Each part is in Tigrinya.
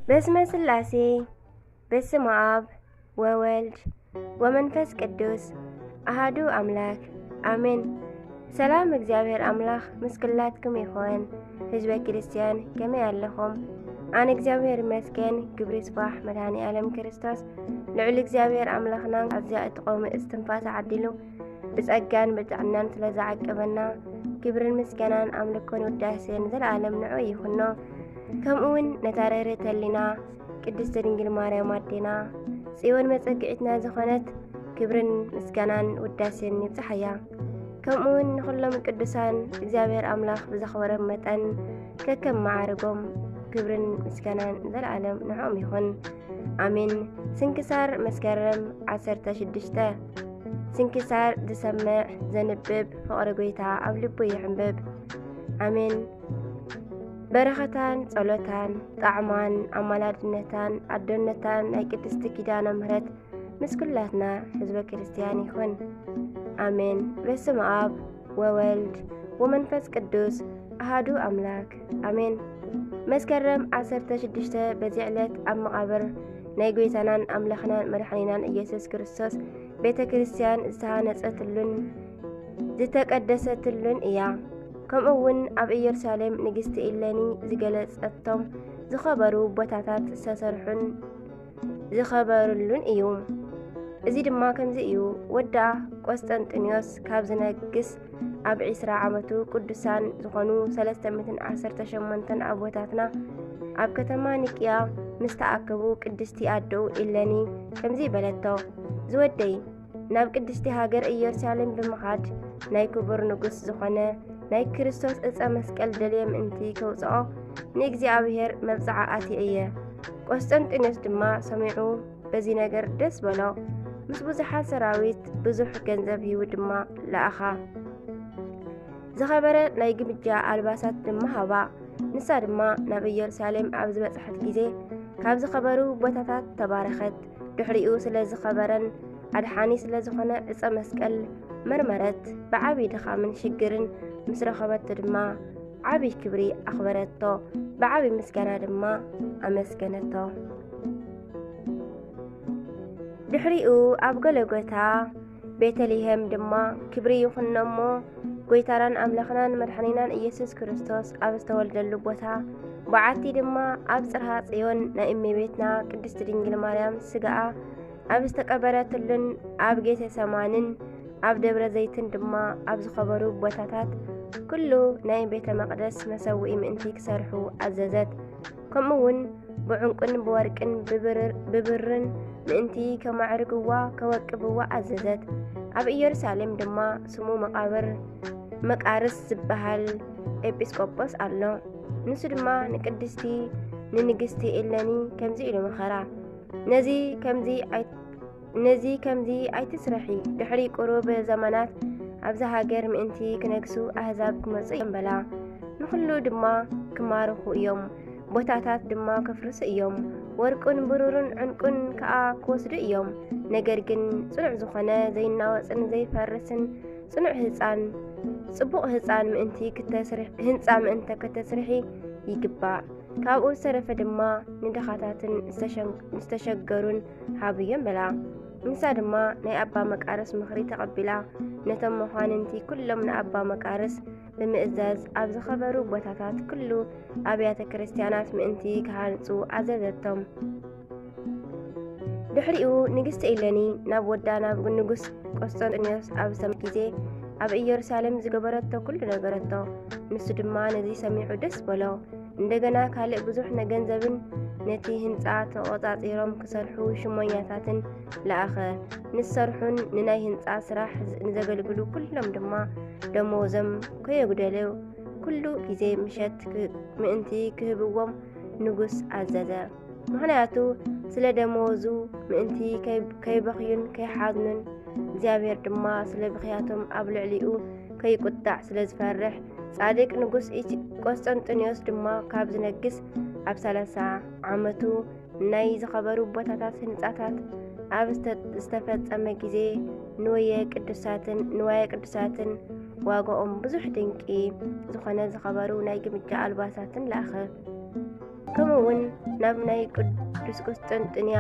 በስመ ስላሴ፣ በስመ አብ ወወልድ ወመንፈስ ቅዱስ አሃዱ አምላክ አሜን። ሰላም እግዚኣብሔር አምላክ ምስ ኩላትኩም ይኹን። ህዝበ ክርስቲያን ከመይ ኣለኹም? ኣነ እግዚኣብሔር ይመስገን፣ ክብሪ ይስባሕ መድኃኔ ዓለም ክርስቶስ። ልዑል እግዚኣብሔር ኣምላኽና ኣዚኣ እትቆም እስትንፋስ ዓዲሉ ብጸጋን ብጥዕናን ስለ ዝዓቀበና፣ ክብርን ምስጋናን ኣምልኮን ውዳሴን ዘለዓለም ንዑ ይኹኖ። ከምኡ እውን ነታ ርህርህቲ ህሊና ቅድስቲ ድንግል ማርያም ኣዴና፣ ጽዮን መጸግዒትና ዝኾነት፣ ክብርን ምስጋናን ውዳሴን ይብጽሓያ። ከምኡ እውን ንኹሎም ቅዱሳን እግዚኣብሔር ኣምላኽ ብዘኽበሮም መጠን፣ ከከም መዓርጎም ክብርን ምስጋናን ዘለዓለም ንዕኦም ይኹን። ኣሜን። ስንክሳር መስከረም ዓሰርተ ሽዱሽተ። ስንክሳር ዝሰምዕ ዘንብብ፣ ፍቕሪ ጐይታ ኣብ ልቡ ይሕንብብ። ኣሜን። በረኸታን ጸሎታን ጣዕማን ኣማላድነታን ኣዶነታን ናይ ቅድስቲ ኪዳነ ምሕረት ምስ ኩላትና ህዝበ ክርስቲያን ይኹን። ኣሜን። በስመ አብ ወወልድ ወመንፈስ ቅዱስ አሃዱ አምላክ አሜን። መስከረም ዓሰርተ ሽዱሽተ በዚ ዕለት ኣብ መቓብር ናይ ጐይታናን ኣምላኽናን መድሓኒናን ኢየሱስ ክርስቶስ ቤተ ክርስቲያን ዝተሃነጸትሉን ዝተቀደሰትሉን እያ። ከምኡ እውን ኣብ ኢየሩሳሌም ንግስቲ ኢለኒ ዝገለጸቶም ዝኸበሩ ቦታታት ዝተሰርሑን ዝኸበሩሉን እዩ። እዚ ድማ ከምዚ እዩ። ወዳ ቆስጠንጢኖስ ካብ ዝነግስ ኣብ ዒስራ ዓመቱ ቅዱሳን ዝኾኑ ሰለስተ ሚእትን ዓሰርተ ሸሞንተን ኣቦታትና ኣብ ከተማ ኒቅያ ምስ ተኣከቡ ቅድስቲ ኣደኡ ኢለኒ ከምዚ በለቶ፣ ዝወደይ፣ ናብ ቅድስቲ ሃገር ኢየሩሳሌም ብምኻድ ናይ ክቡር ንጉስ ዝኾነ ናይ ክርስቶስ ዕፀ መስቀል ደልየ ምእንቲ ከውፅኦ ንእግዚኣብሔር መብፅዓ ኣትየ እየ። ቆስጠንጢኖስ ድማ ሰሚዑ በዚ ነገር ደስ በሎ። ምስ ብዙሓት ሰራዊት ብዙሕ ገንዘብ ሂቡ ድማ ለኣኻ። ዝኸበረ ናይ ግምጃ ኣልባሳት ድማ ሃባ። ንሳ ድማ ናብ ኢየሩሳሌም ኣብ ዝበጽሐት ግዜ ካብ ዝኸበሩ ቦታታት ተባረኸት። ድሕሪኡ ስለ ዝኸበረን ኣድሓኒ ስለ ዝኾነ ዕጸ መስቀል መርመረት። ብዓቢ ድኻምን ሽግርን ምስ ረኸበቶ ድማ ዓቢ ክብሪ ኣኽበረቶ፣ ብዓቢ ምስጋና ድማ ኣመስገነቶ። ድሕሪኡ ኣብ ጎለጎታ ቤተልሔም ድማ ክብሪ ይኹኖ እሞ፣ ጐይታናን ኣምላኽናን መድሓኒናን ኢየሱስ ክርስቶስ ኣብ ዝተወልደሉ ቦታ፣ በዓቲ ድማ ኣብ ጽርሃ ጽዮን ናይ እመቤትና ቅድስቲ ድንግል ማርያም ስጋኣ ኣብ ዝተቀበረትሉን ኣብ ጌቴሰማንን ኣብ ደብረ ዘይትን ድማ ኣብ ዝኸበሩ ቦታታት ኩሉ ናይ ቤተ መቕደስ መሰውኢ ምእንቲ ክሰርሑ ኣዘዘት። ከምኡ እውን ብዕንቁን ብወርቅን ብብርር-፣ ብብርን ምእንቲ ከማዕርግዋ ከወቅብዋ ኣዘዘት። ኣብ ኢየሩሳሌም ድማ ስሙ መቃብር መቃርስ ዝበሃል ኤጲስቆጶስ ኣሎ። ንሱ ድማ ንቅድስቲ ንንግስቲ ኤለኒ ከምዚ ኢሉ መኸራ፣ ነዚ ከምዚ ኣይ-፣ ነዚ ከምዚ ኣይትስረሒ። ድሕሪ ቁሩብ ዘመናት ኣብዛ ሃገር ምእንቲ ክነግሱ ኣህዛብ ክመጹ እዮም በላ። ንኹሉ ድማ ክማርኹ እዮም፣ ቦታታት ድማ ከፍርሱ እዮም፣ ወርቅን ብሩርን ዕንቁን ከኣ ክወስዱ እዮም። ነገር ግን ጽኑዕ ዝኾነ ዘይናወጽን ዘይፈርስን ጽኑዕ ህጻን፣ ጽቡቕ ህጻን ምእንቲ ክተስርሕ-፣ ህንጻ ምእንቲ ከተስርሒ ይግባእ። ካብኡ ዝተረፈ ድማ ንድኻታትን ዝተሸን-፣ ዝተሸገሩን ሃብዮም በላ። ንሳ ድማ ናይ ኣባ መቃርስ ምኽሪ ተቐቢላ፣ ነቶም መኳንንቲ ኩሎም ንኣባ መቃርስ ብምእዛዝ ኣብ ዝኸበሩ ቦታታት ኩሉ ኣብያተ ክርስቲያናት ምእንቲ ክሃንጹ ኣዘዘቶም። ድሕሪኡ ንግስቲ ኤለኒ ናብ ወዳ ናብ ንጉስ ቆስጠንጢኖስ ኣብ ዝሰመ ግዜ ኣብ ኢየሩሳሌም ዝገበረቶ ኩሉ ነገረቶ። ንሱ ድማ ነዚ ሰሚዑ ደስ በሎ። እንደገና ካልእ ብዙሕ ነ-፣ ገንዘብን ነቲ ህንጻ ተቖጻጺሮም ክሰርሑ ሽሞኛታትን ለኣኸ። ንሰርሑን ንናይ ህንጻ ስራሕ ዝ-፣ ንዘገልግሉ ኩሎም ድማ ደመወዞም ከየጉደሉ ኩሉ ግዜ ምሸት ክ-፣ ምእንቲ ክህብዎም ንጉስ ኣዘዘ። ምኽንያቱ ስለ ደመወዙ ምእንቲ ከይ-፣ ከይበኽዩን ከይሓዝኑን፣ እግዚኣብሔር ድማ ስለ ብኽያቶም ኣብ ልዕሊኡ ከይቁጣዕ ስለ ዝፈርሕ፣ ጻድቅ ንጉስ ኢቲ-፣ ቆስጠንጢኖስ ድማ ካብ ዝነግስ ኣብ ሰላሳ ዓመቱ ናይ ዝኸበሩ ቦታታት ህንጻታት ኣብ ዝተ-፣ ዝተፈጸመ ግዜ ንወየ ቅዱሳትን፣ ንዋየ ቅዱሳትን ዋጋኦም ብዙሕ ድንቂ ዝኾነ ዝኸበሩ ናይ ግምጃ ኣልባሳትን ለኣኸ። ከምኡ እውን ናብ ናይ ቅዱስ ቁስጥንጥንያ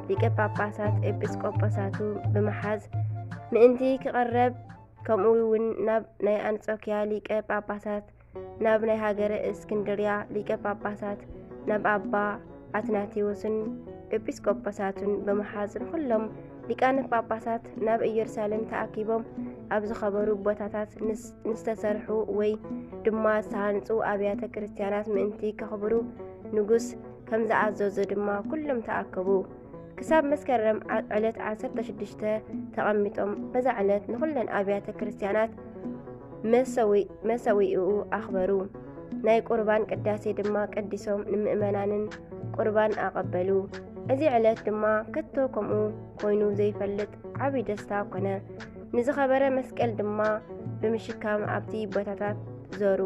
ሊቀ ጳጳሳት ኤጲስቆጶሳቱ ብምሓዝ ምእንቲ ክቐረብ፣ ከምኡ እውን ናብ ናይ ኣንጾኪያ ሊቀ ጳጳሳት፣ ናብ ናይ ሃገረ እስክንድርያ ሊቀ ጳጳሳት፣ ናብ ኣባ ኣትናቴዎስን ኤጲስቆጶሳቱን ብምሓዝ፣ ንኹሎም ሊቃነ ጳጳሳት ናብ ኢየሩሳሌም ተኣኪቦም ኣብ ዝኸበሩ ቦታታት ንስ-፣ ንዝተሰርሑ ወይ ድማ ዝተሃንጹ ኣብያተ ክርስቲያናት ምእንቲ ከኽብሩ ንጉስ ከም ዝኣዘዞ ድማ ኩሎም ተኣከቡ። ክሳብ መስከረም ዓ-፣ ዕለት ዓሰርተ ሽዱሽተ ተቐሚጦም፣ በዛ ዕለት ንኹለን ኣብያተ ክርስቲያናት መሰዊ-፣ መሰዊኡ ኣኽበሩ። ናይ ቁርባን ቅዳሴ ድማ ቀዲሶም ንምእመናንን ቁርባን ኣቐበሉ። እዚ ዕለት ድማ ከቶ ከምኡ ኮይኑ ዘይፈልጥ ዓቢ ደስታ ኮነ። ንዝኸበረ መስቀል ድማ ብምሽካም ኣብቲ ቦታታት ዞሩ።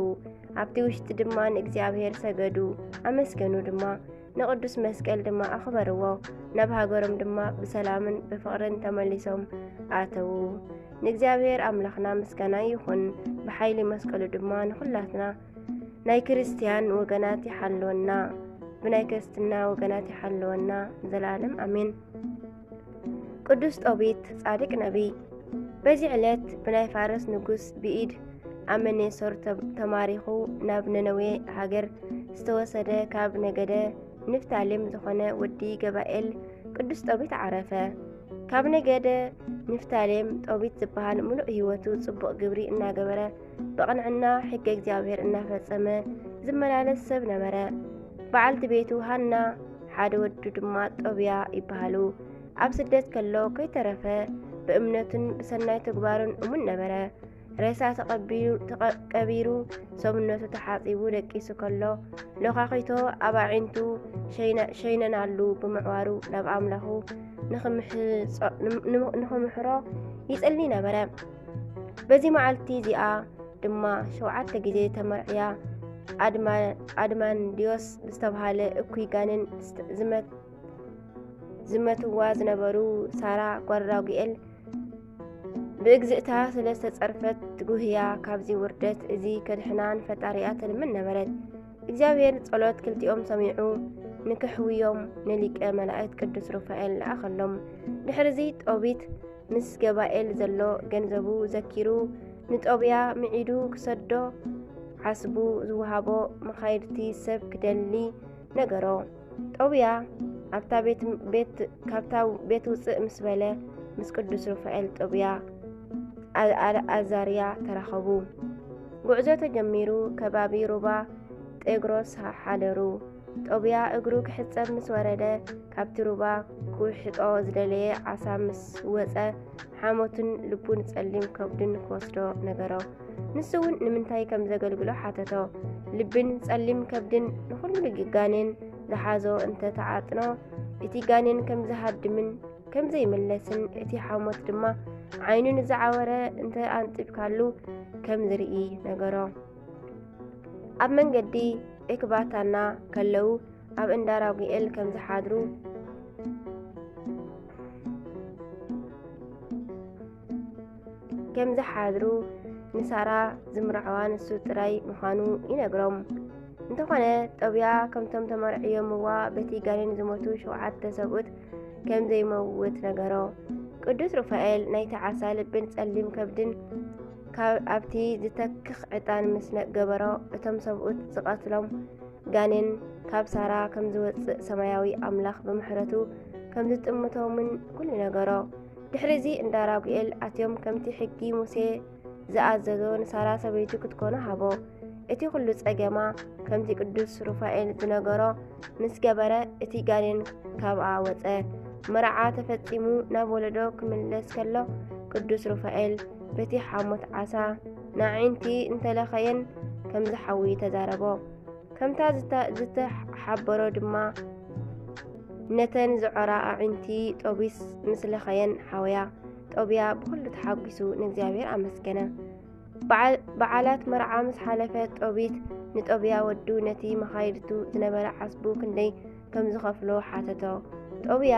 ኣብቲ ውሽጢ ድማ ንእግዚኣብሔር ሰገዱ፣ ኣመስገኑ ድማ። ንቅዱስ መስቀል ድማ ኣኽበርዎ። ናብ ሃገሮም ድማ ብሰላምን ብፍቕርን ተመሊሶም ኣተዉ። ንእግዚኣብሔር ኣምላኽና ምስጋና ይኹን፣ ብሓይሊ መስቀሉ ድማ ንኹላትና ናይ ክርስትያን ወገናት ይሓልወና፣ ብናይ ክርስትና ወገናት ይሓልወና ንዘለዓለም ኣሜን። ቅዱስ ጦቢት ጻድቅ ነቢይ። በዚ ዕለት ብናይ ፋርስ ንጉስ ብኢድ ኣመኔሶር ተ-፣ ተማሪኹ ናብ ነነዌ ሃገር ዝተወሰደ ካብ ነገደ ንፍታሌም ዝኾነ ወዲ ገባኤል ቅዱስ ጦቢት ዓረፈ። ካብ ነገደ ንፍታሌም ጦቢት ዝበሃል ምሉእ ህይወቱ ጽቡቕ ግብሪ እናገበረ ብቕንዕና ሕገ እግዚኣብሔር እናፈጸመ ዝመላለስ ሰብ ነበረ። በዓልቲ ቤቱ ሃና፣ ሓደ ወዱ ድማ ጦብያ ይበሃሉ። ኣብ ስደት ከሎ ከይተረፈ ብእምነቱን ብሰናይ ተግባሩን እሙን ነበረ። ሬሳ ተቐቢሉ-፣ ተቐ-፣ ቀቢሩ፣ ሰውነቱ ተሓጺቡ ደቂሱ ከሎ፣ ሎኻኺቶ ኣብ ኣዒንቱ ሸይነ-፣ ሸይነናሉ ብምዕዋሩ ናብ ኣምላኹ ንኽምሕጾ-፣ ንም-፣ ንም-፣ ንኽምሕሮ ይጽሊ ነበረ። በዚ መዓልቲ እዚኣ ድማ ሸውዓተ ግዜ ተመርዕያ። ኣድማ-፣ ኣድማንድዮስ ዝተባህለ እኩይ ጋኔን ዝመት-፣ ዝመትዋ ዝነበሩ ሳራ ጓል ራጉኤል ብእግዝእታ ስለ ዝተጸርፈት ትጉህያ ካብዚ ውርደት እዚ ከድሕና ንፈጣሪኣ ትልምን ነበረት። እግዚኣብሔር ጸሎት ክልቲኦም ሰሚዑ ንክሕውዮም ንሊቀ መላእክት ቅዱስ ሩፋኤል ለኣኸሎም። ድሕርዚ ጦቢት ምስ ገባኤል ዘሎ ገንዘቡ ዘኪሩ ንጦብያ ምዒዱ ክሰዶ ዓስቡ ዝወሃቦ መኻይድቲ ሰብ ክደሊ ነገሮ። ጦብያ ኣብታ ቤት፣ ቤት፣ ካብታ ቤት ውፅእ ምስ በለ ምስ ቅዱስ ሩፋኤል ጦብያ ኣ-፣ ኣ-፣ ኣዛርያ ተራኸቡ። ጉዕዞ ተጀሚሩ ከባቢ ሩባ ጤግሮስ ሓደሩ። ጦብያ እግሩ ክሕጸብ ምስ ወረደ፣ ካብቲ ሩባ ክውሕጦ ዝደለየ ዓሳ ምስ ወጸ፣ ሓሞትን ልቡን ጸሊም ከብድን ክወስዶ ነገሮ። ንሱ እውን ንምንታይ ከም ዘገልግሎ ሓተቶ። ልብን ጸሊም ከብድን ንኹሉ ጋኔን ዝሓዞ እንተ ተዓጥኖ፣ እቲ ጋኔን ከም ዝሃድምን ከም ዘይምለስን፣ እቲ ሓሞት ድማ ዓይኑ ንዝዓወረ እንተ ኣንጢብካሉ ከም ዝርኢ ነገሮ። ኣብ መንገዲ ኤክባታና ከለዉ፣ ኣብ እንዳ ራጉኤል ከም ዝሓድሩ፣ ከም ዝሓድሩ ንሳራ ዝምርዓዋ ንሱ ጥራይ ምዃኑ ይነግሮም። እንተኾነ፣ ጦብያ ከምቶም ተመርዕዮምዋ በቲ ጋኔን ዝሞቱ ሸውዓተ ሰብኡት ከም ዘይመውት ነገሮ። ቅዱስ ሩፋኤል ናይቲ ዓሳ ልብን ጸሊም ከብድን ካብ ኣብቲ ዝተክኽ ዕጣን ምስ ነ-፣ ገበሮ፣ እቶም ሰብኡት ዝቐትሎም ጋኔን ካብ ሳራ ከም ዝወጽእ ሰማያዊ ኣምላኽ ብምሕረቱ ከም ዝጥምቶምን ኩሉ ነገሮ። ድሕሪዚ እንዳ ራጉኤል ኣትዮም ከምቲ ሕጊ ሙሴ ዝኣዘዞ ንሳራ ሰበይቱ ክትኮኖ ሃቦ። እቲ ኩሉ ጸገማ ከምቲ ቅዱስ ሩፋኤል ዝነገሮ ምስ ገበረ እቲ ጋኔን ካብኣ ወጸ። መርዓ ተፈጺሙ ናብ ወለዶ ክምለስ ከሎ ቅዱስ ሩፋኤል በቲ ሓሞት ዓሳ ንኣዒንቲ እንተለኸየን ከም ዝሓዊ ተዛረቦ። ከምታ ዝተ-፣ ዝተሓበሮ ድማ ነተን ዝዖራ ኣዒንቲ ጦቢት ምስ ለኸየን ሓወያ። ጦብያ ብኹሉ ተሓጒሱ ንእግዚኣብሔር ኣመስገነ። በዓ-፣ በዓላት መርዓ ምስ ሓለፈ ጦቢት ንጦብያ ወዱ ነቲ መኻይድቱ ዝነበረ ዓስቡ ክንደይ ከም ዝኸፍሎ ሓተቶ። ጦብያ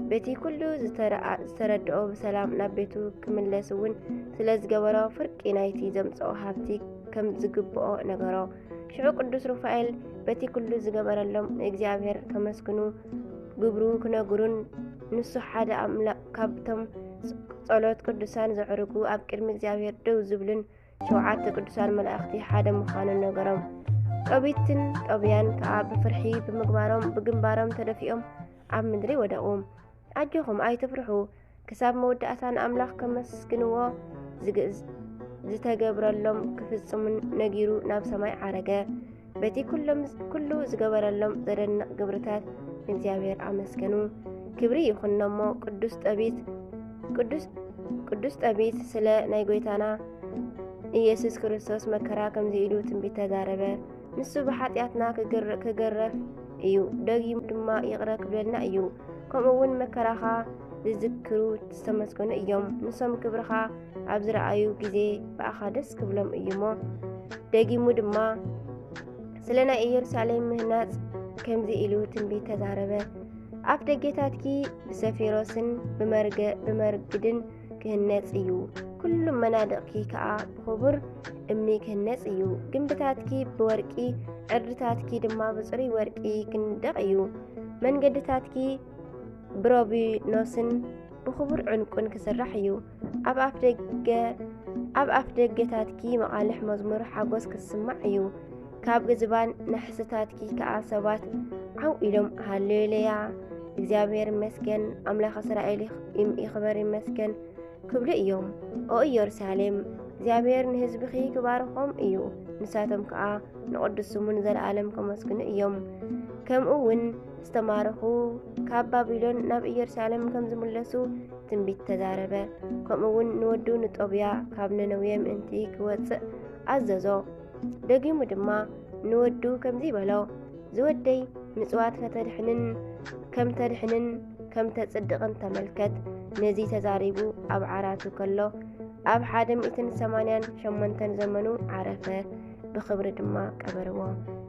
በቲ ኩሉ ዝተረኣ-፣ ዝተረድኦ ብሰላም ናብ ቤቱ ክምለስ እውን ስለ ዝገበሮ ፍርቂ ናይቲ ዘምጽኦ ሃብቲ ከም ዝግብኦ ነገሮ። ሽዑ ቅዱስ ሩፋኤል በቲ ኩሉ ዝገበረሎም ንእግዚኣብሔር ከመስግኑ ግብሩ ክነግሩን፣ ንሱ ሓደ ኣምላኽ ካብቶም ጸሎት ቅዱሳን ዘዕርጉ ኣብ ቅድሚ እግዚኣብሔር ደው ዝብሉን ሸውዓተ ቅዱሳን መላእኽቲ ሓደ ምዃኑ ነገሮም። ጦቢትን ጦብያን ከኣ ብፍርሒ ብምግባሮም ብግንባሮም ተደፊኦም ኣብ ምድሪ ወደቑ። ኣጆኹም ኣይትፍርሑ፣ ክሳብ መወዳእታ ንኣምላኽ ከመስግንዎ ዝግ-፣ ዝተገብረሎም ክፍጽሙን ነጊሩ ናብ ሰማይ ዓረገ። በቲ ኩሎም፣ ኩሉ ዝገበረሎም ዘደንቕ ግብርታት ንእግዚኣብሔር ኣመስገኑ። ክብሪ ይኹኖሞ ቅዱስ ጠቢት፣ ቅዱስ፣ ቅዱስ ጠቢት ስለ ናይ ጎይታና ኢየሱስ ክርስቶስ መከራ ከምዚ ኢሉ ትንቢት ተዛረበ። ንሱ ብሓጢኣትና ክግር-፣ ክግረፍ እዩ፣ ደጊሙ ድማ ይቕረ ክብለልና እዩ። ከምኡ እውን መከራኻ ዝዝክሩ ዝተመስገኑ እዮም። ንሶም ክብርኻ ኣብ ዝረኣዩ ግዜ ብኣኻ ደስ ክብሎም እዩ እሞ። ደጊሙ ድማ ስለ ናይ ኢየሩሳሌም ምህናጽ ከምዚ ኢሉ ትንቢት ተዛረበ። ኣፍ ደጌታትኪ ብሰፊሮስን ብመርገ-፣ ብመርግድን ክህነጽ እዩ። ኩሉ መናድቕኪ ከኣ ብኽቡር እምኒ ክህነጽ እዩ። ግምብታትኪ ብወርቂ፣ ዕርድታትኪ ድማ ብጽሩይ ወርቂ ክንደቕ እዩ። መንገድታትኪ ብሮቢኖስን ብኽቡር ዕንቁን ክስራሕ እዩ። ኣብ ኣፍ ደገ፣ ኣብ ኣፍ ደገታትኪ መቓልሕ መዝሙር ሓጎስ ክስማዕ እዩ። ካብ ግዝባን ናሕስታትኪ ከኣ ሰባት ዓው ኢሎም፣ ሃሌሉያ፣ እግዚኣብሔር ይመስገን፣ ኣምላኽ እስራኤል ይኽ-፣ ይም-፣ ይኽበር ይመስገን ክብሉ እዮም። ኦ ኢየሩሳሌም፣ እግዚኣብሔር ንህዝብኺ ክባርኾም እዩ፣ ንሳቶም ከኣ ንቕዱስ ስሙ ንዘለኣለም ከመስግኑ እዮም። ከምኡ እውን ዝተማረኹ ካብ ባቢሎን ናብ ኢየሩሳሌም ከም ዝምለሱ ትንቢት ተዛረበ። ከምኡ እውን ንወዱ ንጦብያ ካብ ነነዌ ምእንቲ ክወጽእ ኣዘዞ። ደጊሙ ድማ ንወዱ ከምዚ በሎ፣ ዝወደይ ምጽዋት ከተድሕንን ከም ተድሕንን ከም ተጽድቕን ተመልከት። ነዚ ተዛሪቡ ኣብ ዓራቱ ከሎ ኣብ ሓደ ሚእትን ሰማንያን ሸሞንተን ዘመኑ ዓረፈ፣ ብኽብሪ ድማ ቀበርዎ።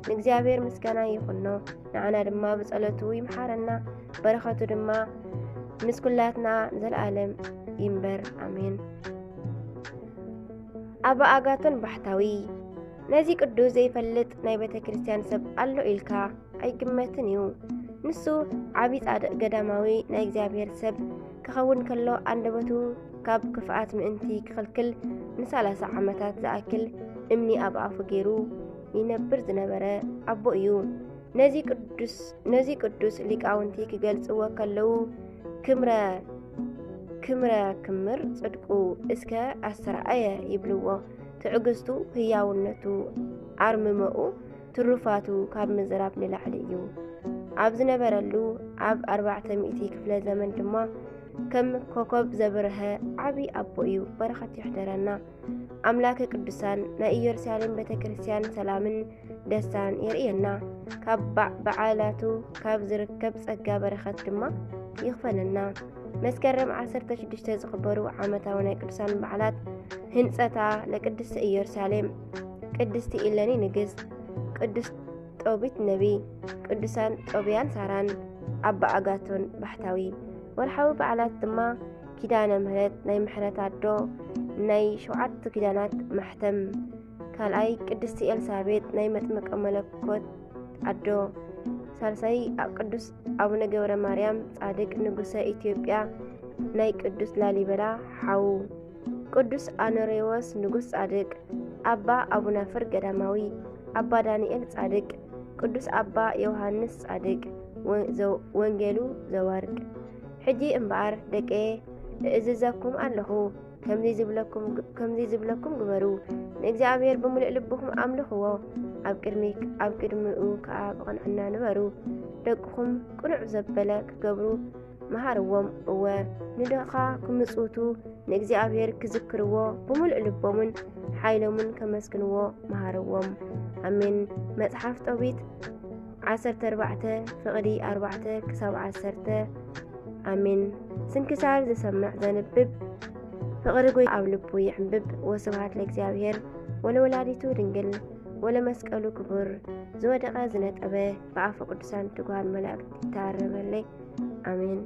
ንእግዚኣብሔር ምስጋና ይኹኖ፣ ንዓና ድማ ብጸሎቱ ይምሓረና፣ በረኸቱ ድማ ምስ ኩላትና ንዘለኣለም ይንበር፣ ኣሜን። ኣባ ኣጋቶን ባሕታዊ። ነዚ ቅዱስ ዘይፈልጥ ናይ ቤተ ክርስቲያን ሰብ ኣሎ ኢልካ ኣይግመትን እዩ። ንሱ ዓቢ ጻድቕ ገዳማዊ ናይ እግዚኣብሔር ሰብ ክኸውን ከሎ፣ ኣንደበቱ ካብ ክፍኣት ምእንቲ ክኽልክል ንሰላሳ ዓመታት ዝኣክል እምኒ ኣብ ኣፉ ገይሩ ይነብር ዝነበረ ኣቦ እዩ። ነዚ ቅዱስ፣ ነዚ ቅዱስ ሊቃውንቲ ክገልጽዎ ከለዉ፣ ክምረ፣ ክምረ ክምር ጽድቁ እስከ ኣስተርኣየ ይብልዎ። ትዕግስቱ፣ ህያውነቱ፣ ኣርምሞኡ፣ ትሩፋቱ ካብ ምዝራብ ንላዕሊ እዩ። ኣብ ዝነበረሉ ኣብ ኣርባዕተ ሚእቲ ክፍለ ዘመን ድማ ከም ኮኮብ ዘብርሀ ዓቢ ኣቦ እዩ። በረኸት ይሕደረና። ኣምላከ ቅዱሳን ናይ ኢየሩሳሌም ቤተ ክርስቲያን ሰላምን ደስታን የርእየና። ካብ በ-፣ በዓላቱ ካብ ዝርከብ ጸጋ በረኸት ድማ ይኽፈለና። መስከረም ዓሰርተ ሽዱሽተ ዝኽበሩ ዓመታዊ ናይ ቅዱሳን በዓላት፣ ህንጸታ ለቅድስተ ኢየሩሳሌም፣ ቅድስቲ ኢለኒ ንግስት፣ ቅዱስ ጦቢት ነቢ፣ ቅዱሳን ጦብያን ሳራን፣ ኣባ ኣጋቶን ባሕታዊ። ወርሓዊ በዓላት ድማ ኪዳነ ምሕረት ናይ ምሕረት ኣዶ፣ ናይ ሸውዓተ ኪዳናት ማሕተም፣ ካልኣይ ቅድስቲ ኤልሳቤጥ ናይ መጥምቀ መለኮት ኣዶ፣ ሳልሳይ ቅዱስ ኣቡነ ገብረ ማርያም ጻድቅ ንጉሰ ኢትዮጵያ ናይ ቅዱስ ላሊበላ ሓዉ፣ ቅዱስ ኣኖሬዎስ ንጉስ ጻድቅ፣ ኣባ ኣቡናፍር ገዳማዊ፣ ኣባ ዳንኤል ጻድቅ፣ ቅዱስ ኣባ ዮሃንስ ጻድቅ፣ ወ-፣ ዘው-፣ ወንጌሉ ዘወርቅ። ሕጂ እምበኣር ደቀየ፣ እእዝዘኩም ኣለኹ፣ ከምዚ ዝብለኩም ግ-፣ ከምዚ ዝብለኩም ግበሩ፣ ንእግዚኣብሔር ብምሉእ ልብኹም ኣምልኽዎ፣ ኣብ ቅድሚ-፣ ኣብ ቅድሚኡ ከኣ ብቕንዕና ንበሩ። ደቅኹም ቅኑዕ ዘበለ ክገብሩ መሃርዎም። እወ፣ ንድኻ ክምጽውቱ ንእግዚኣብሔር ክዝክርዎ፣ ብምሉእ ልቦምን ሓይሎምን ከመስግንዎ መሃርዎም። ኣሜን። መጽሓፍ ጦቢት ዓሰርተ ኣርባዕተ ፍቕዲ ኣርባዕተ ክሳብ ዓሰርተ። ኣሜን። ስንክሳር ዝሰምዕ ዘንብብ ፍቕሪ ጎይ ኣብ ልቡ ይዕንብብ። ወስብሐት ለእግዚኣብሔር ወለወላዲቱ ድንግል ወለመስቀሉ ክቡር። ዝወደቐ ዝነጠበ ብኣፈ ቅዱሳን ትጉሃን መላእክት ይተኣረመለይ። ኣሜን።